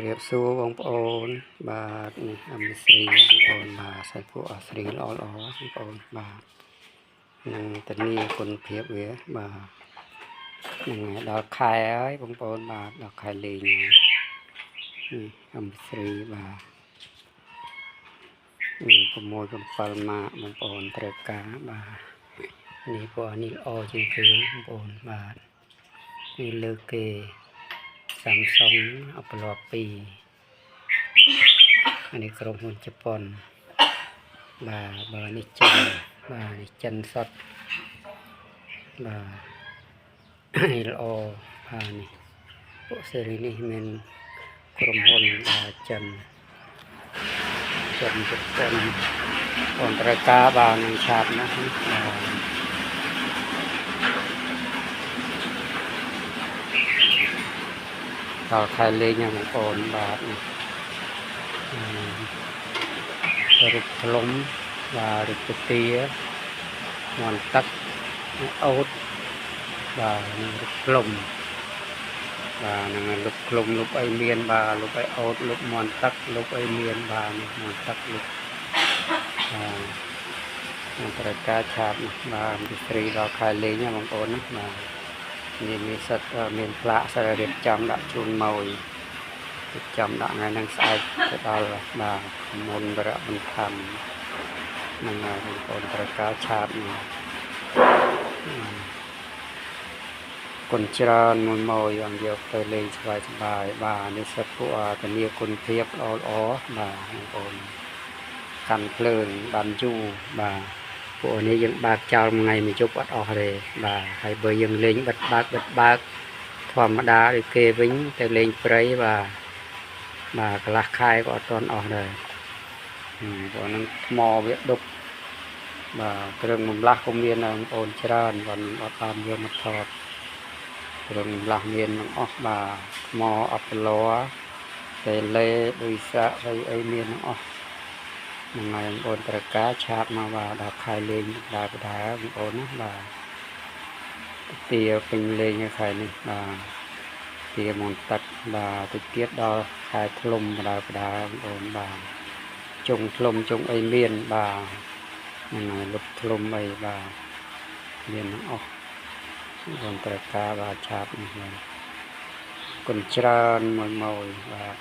រាបសួរបងប្អូនបាទនេះ M3 បងប្អូនបាទសាច់ពួកអាស្រីល្អល្អបងប្អូនបាទនឹងធានាគុណភាពវាបាទនឹងដល់ខែហើយបងប្អូនបាទដល់ខែលេងនេះ M3 បាទមាន6 7ម៉ាកបងប្អូនត្រូវការបាទនេះពួកនេះល្អជាងគេបងប្អូនបាទនេះលើគេ Samsung Apollo 2នេះក្រុមហ៊ុនជប៉ុនបាទបើនេះចិនបាទនេះចិនសុទ្ធបាទនេះល្អបាទនេះពួកស៊េរីនេះមានក្រុមហ៊ុនបាទចិនចិនជប៉ុនបងត្រូវការបាទនឹងឆាតណាស់បាទដល់ខែលេងបងប្អូនបាទនេះរូបធ្លុំបាទរូបពទាមន់ទឹកអូតបាទនឹងរូបធ្លុំបាទនឹងលុបធ្លុំលុបអីមានបាទលុបអីអូតលុបមន់ទឹកលុបអីមានបាទនេះមន់ទឹកលុបបាទនឹងត្រូវការឆាបបាទពីស្រីដល់ខែលេងបងប្អូនណាបាទនេះមានសិតមានផ្លាកសាររៀបចំដាក់ជូនមករៀបចំដាក់ថ្ងៃហ្នឹងស្អែកទៅដល់បាទមុនវរៈបន្ថែមហ្នឹងហើយបងប្អូនត្រូវការឆាបនេះគុណច្រើនមួយមកយ៉ាងយកទៅលេងស្បាយស្បាយបាទនេះសិតពួកធានាគុណភាពល្អល្អបាទបងប្អូនកាន់ភ្លើងបានយូរបាទពួកនេះយើងបើកចោលមួយថ្ងៃមួយយប់អត់អស់ទេបាទហើយបើយើងលេងបិទបើកបិទបើកធម្មតាដូចគេវិញទៅលេងព្រៃបាទបាទកន្លះខែក៏អត់ទាន់អស់ដែរព្រោះនឹងថ្មវាដប់បាទគ្រឿងបំលាស់ក៏មានដែរបងប្អូនច្រើនបាទអត់បានយកមកថតគ្រឿងបំលាស់មានទាំងអស់បាទថ្មអបឡតេឡេដូចសាក់អីអីមានទាំងអស់ហ្នឹងហើយបងប្អូនត្រូវការឆាតមកបាទដល់ខែលេងដើរបដើបងប្អូនណាបាទទាពេញលេងខែនេះបាទទាមនទឹកបាទតិចទៀតដល់ខែធ្លុំបដើបដើបងប្អូនបាទជុងធ្លុំជុងអីមានបាទហ្នឹងហើយលុបធ្លុំអីបាទមានទាំងអស់បងត្រូវការបាទឆាតនេះបាទគុណច្រើនមួយមួយបាទ